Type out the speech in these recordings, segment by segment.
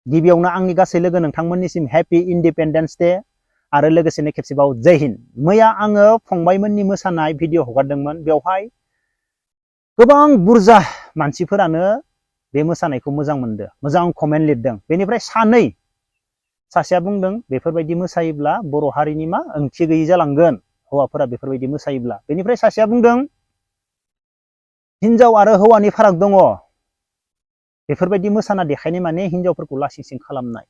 गिबियावनो आंनि गासै लोगो नोंथांमोननिसिम हेपि इन्डिपेन्डेन्स डे आरो लोगोसेनो खेबसेबाव जय हिन्द। मैया आङो फंबायमोननि मोसानाय भिडिअ हगारदोंमोन। बेवहाय गोबां बुरजा मानसिफोरानो बे मोसानायखौ मोजां मोनदों, मोजां कमेन्ट लिरदों। बेनिफ्राय सासेया बुंदों बेफोरबायदि मोसायोब्ला बर' हारिनि मा ओंथि गैयि जालांगोन हौवाफोरा बेफोरबायदि मोसायोब्ला। बेनिफ्राय सासेया बुंदों हिनजाव आरो हौवानि फाराग दङ, बेफोरबायदि मोसाना देखायनाय माने हिनजावफोरखौ लासिं सिं खालामनाय।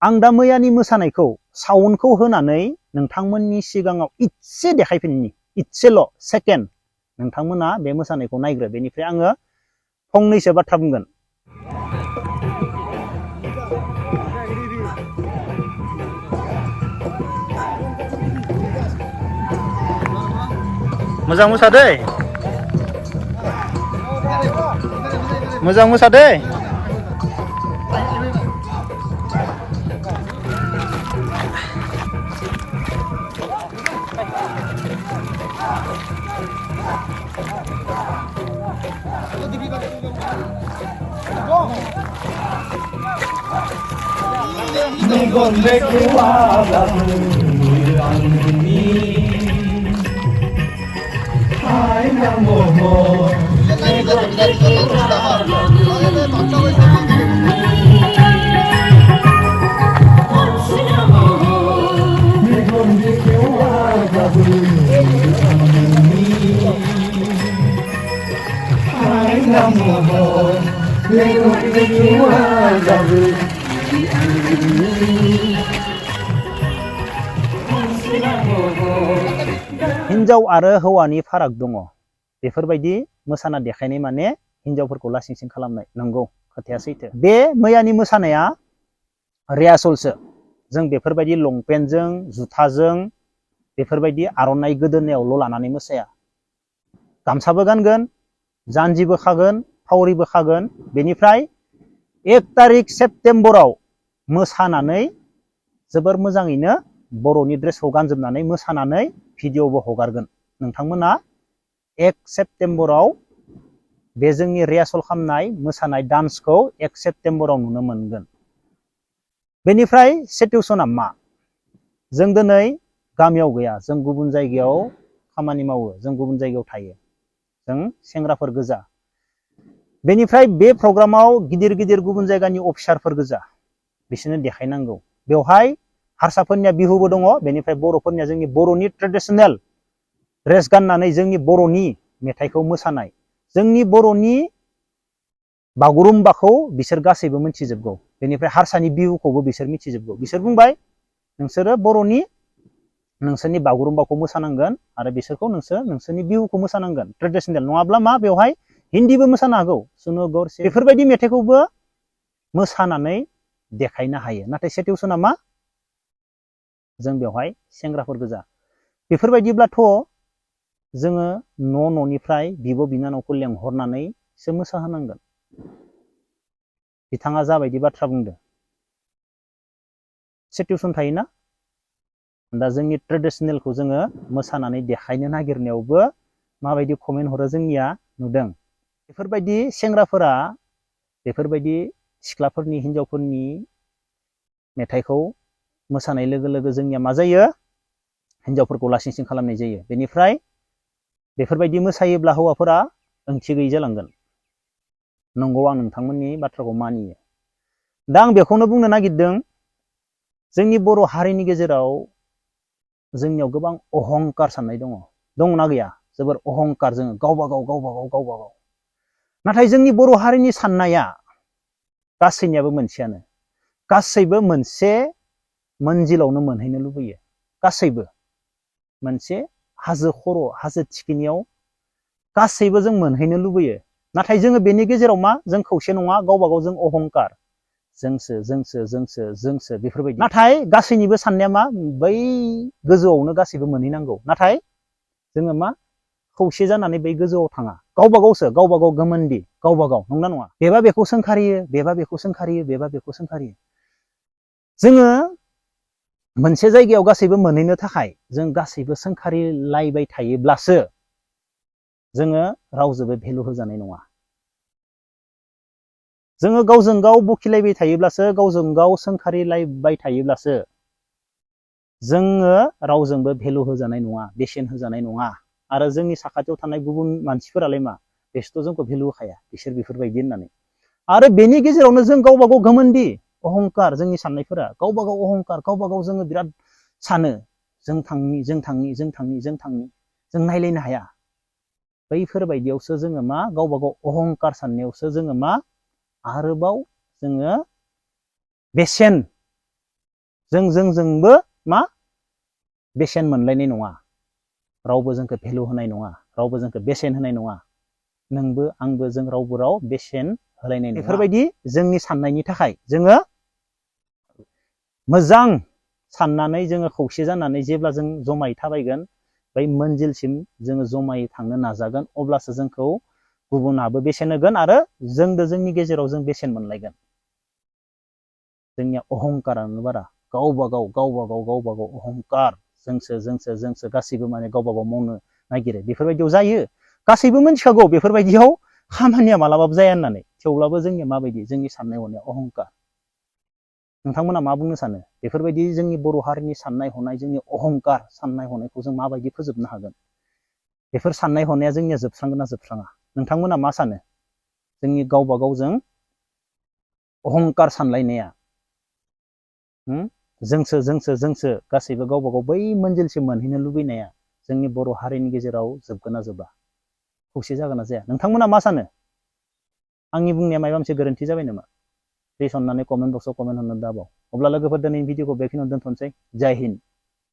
आं दा मैयानि मोसानायखौ साउन्डखौ होनानै नोंथांमोननि सिगाङाव इसे देखायफिननि, इसेल' सेकेन्ड नोंथांमोना बे मोसानायखौ नायग्रो। बेनिफ्राय आङो फंनैसो बाथ्रा बुंगोन। मोजां मोसादै, मोजां मोसादै। हिनजाव आरो हौवानि फाराग दङ, बेफोरबायदि मोसाना देखायनाय माने हिनजावफोरखौ लासिं सिं खालामनाय। नंगौ, खोथाया सैथो। बे मैयानि मोसानाया रिहार्सलसो। जों बेफोरबायदि लंपेन्टजों जुथाजों बेफोरबायदि आर'नाइ गोदोनायावल' लानानै मोसाया। गामसाबो गानगोन, जानजिबो खागोन, फावरिबो खागोन। बेनिफ्राय 1 तारिख सेप्तेम्बराव मोसानानै जोबोर मोजाङैनो बर'नि ड्रेसखौ गानजोबनानै मोसानानै भिडिअबो हगारगोन। नोंथांमोना 1 सेप्तेम्बराव बे जोंनि रिहार्सल खालामनाय मोसानाय डान्सखौ 1 सेप्तेम्बराव नुनो मोनगोन। बेनिफ्राय सिटुएसना मा? जों दिनै गामियाव गैया, जों गुबुन जायगायाव खामानि मावो, जों गुबुन जायगायाव थायो, जों सेंग्राफोर गोजा। बेनिफ्राय बे प्रग्रामाव गिदिर गिदिर गुबुन जायगानि अफिसारफोर गोजा, बिसोरनो देखायनांगौ। बेवहाय हारसाफोरनिया बिहुबो दङ, बेनिफ्राय बर'फोरनिया जोंनि बर'नि ट्रेडिसनेल ड्रेस गाननानै जोंनि बर'नि मेथाइखौ मोसानाय, जोंनि बर'नि बागुरुम्बाखौ बिसोर गासैबो मिथिजोबगौ। बेनिफ्राय हारसानि बिहुखौबो बिसोर मिथिजोबगौ। बिसोर बुंबाय नोंसोरो बर'नि नोंसोरनि बागुरुम्बाखौ मोसानांगोन आरो बिसोरखौ नोंसोरनि बिहुखौ मोसानांगोन ट्रेडिसनेल। नङाब्ला मा बेवहाय हिन्दीबो मोसानो हागौ, सुनो गौरसे बेफोरबायदि मेथाइखौबो मोसानानै देखायनो हायो। नाथाय सिटुएसना मा? जों बेवहाय सेंग्राफोर गोजा। बेफोरबायदिब्लाथ' जोङो न'निफ्राय बिब' बिनानावखौ लेंहरनानैसो मोसाहोनांगोन। बिथाङा जाबायदि बाथ्रा बुंदों, सिटुएसन थायोना। दा जोंनि ट्रेडिसनेलखौ जोङो मोसानानै देखायनो नागिरनायावबो माबायदि कमेन्ट हरो जोंनिया नुदों। बेफोरबायदि सेंग्राफोरा बेफोरबायदि सिख्लाफोरनि हिन्जावफोरनि मेथाइखौ मोसानाय लोगो लोगो जोंनिया मा जायो? हिन्जावफोरखौ लासिं सिं खालामनाय जायो। बेनिफ्राय बेफोरबायदि मोसायोब्ला हौवाफोरा ओंथि गैयि जालांगोन। नंगौ, आं नोंथांमोननि बाथ्राखौ मानियो। दा आं बेखौनो बुंनो नागिरदों, जोंनि बर' हारिनि गेजेराव जोंनियाव गोबां अहंकार साननाय दङ। दंना गैया? जोबोर अहंकार, जोङो गावबा गाव। नाथाय जोंनि बर' हारिनि साननाया गासैनियाबो मोनसेयानो। गासैबो मोनसे मोनजिलावनो मोनहैनो लुबैयो। गासैबो मोनसे हाजो खर', हाजो थिखिनियाव गासैबो जों मोनहैनो लुबैयो। नाथाय जोङो बेनि गेजेराव मा? जों खौसे नङा, गावबा गाव जों अहंकार। जोंसो बेफोरबायदि। नाथाय गासैनिबो साननाया मा? बै गोजौआवनो गासैबो मोनहैनांगौ। नाथाय जोङो मा? खौसे जानानै बै गोजौआव थाङा। गावबा गावसो, गावबा गाव गोमोनदि, गावबा गाव। नंना नङा? बेबा बेखौ सोंखारियो, बेबा बेखौ सोंखारियो, बेबा बेखौ सोंखारियो। जोङो मोनसे जायगायाव गासैबो मोनहैनो थाखाय जों गासैबो सोंखारिलायबाय थायोब्लासो जोङो रावजोंबो भेलु होजानाय नङा। जोङो गावजों गाव बखिलायबाय थायोब्लासो गावजों गाव सोंखारिलायबाय थायोब्लासो जोङो रावजोंबो भेलु होजानाय नङा बेसेन होजानाय नङा आरो जोंनि साखाथियाव थानाय गुबुन मानसिफोरालाय मा बेसोरथ' जोंखौ भेलु होखाया बिसोर बेफोरबायदि होननानै आरो बेनि गेजेरावनो जों गावबा गाव घमण्डि अहंकार जोंनि साननायफोरा गावबा गाव अहंकार गावबा गाव जोङो बिराद सानो जों थांनि जों नायलायनो हाया बैफोरबायदियावसो जोङो मा गावबा गाव अहंकार साननायावसो जोङो मा आरोबाव जोङो बेसेन जोंबो मा बेसेन मोनलायनाय नङा रावबो जोंखौ भेलु होनाय नङा रावबो जोंखौ बेसेन होनाय नङा नोंबो आंबो जों रावबो राव बेसेन होलायनाय नङा बेफोरबायदि जोंनि साननायनि थाखाय जोङो मोजां साननानै जोङो खौसे जानानै जेब्ला जों जमायै थाबायगोन बै मोनजिलसिम जोङो जमायै थांनो नाजागोन अब्लासो जोंखौ गुबुनाबो बेसेन होगोन आरो जोंनि गेजेराव जों बेसेन मोनलायगोन जोंनिया अहंकारानो बारा गावबा गाव अहंकार जोंसो गासैबो माने गावबा गाव मावनो नागिरो बेफोरबायदियाव जायो गासैबो मिथिखागौ बेफोरबायदियाव खामानिया मालाबाबो जाया होननानै थेवब्लाबो जोंनिया माबायदि जोंनि साननाय हनाया अहंकार नोंथांमोना मा बुंनो सानो बेफोरबायदि जोंनि बर' हारिनि साननाय हनाय जोंनि अहंकार साननाय हनायखौ जों माबायदि फोजोबनो हागोन बेफोर साननाय हनाया जोंनिया जोबस्रांगोन ना जोबस्राङा नोंथांमोना मा सानो जोंनि गावबा गावजों अहंकार सानलायनाया जोंसो गासैबो गावबा गाव बै मोनजिलसिम मोनहैनो लुबैनाया जोंनि बर' हारिनि गेजेराव जोबगोन ना जोबा खौसे जागोन ना जाया नोंथांमोना मा सानो आंनि बुंनाया माबा मोनसे गोरोन्थि जाबाय नामा प्लिज अननानै कमेन्ट बक्सआव कमेन्ट हरनो दाबाव अब्ला लोगोफोर दिनैनि भिडिअखौ बेखिनियाव दोनथ'नोसै जय हिन्द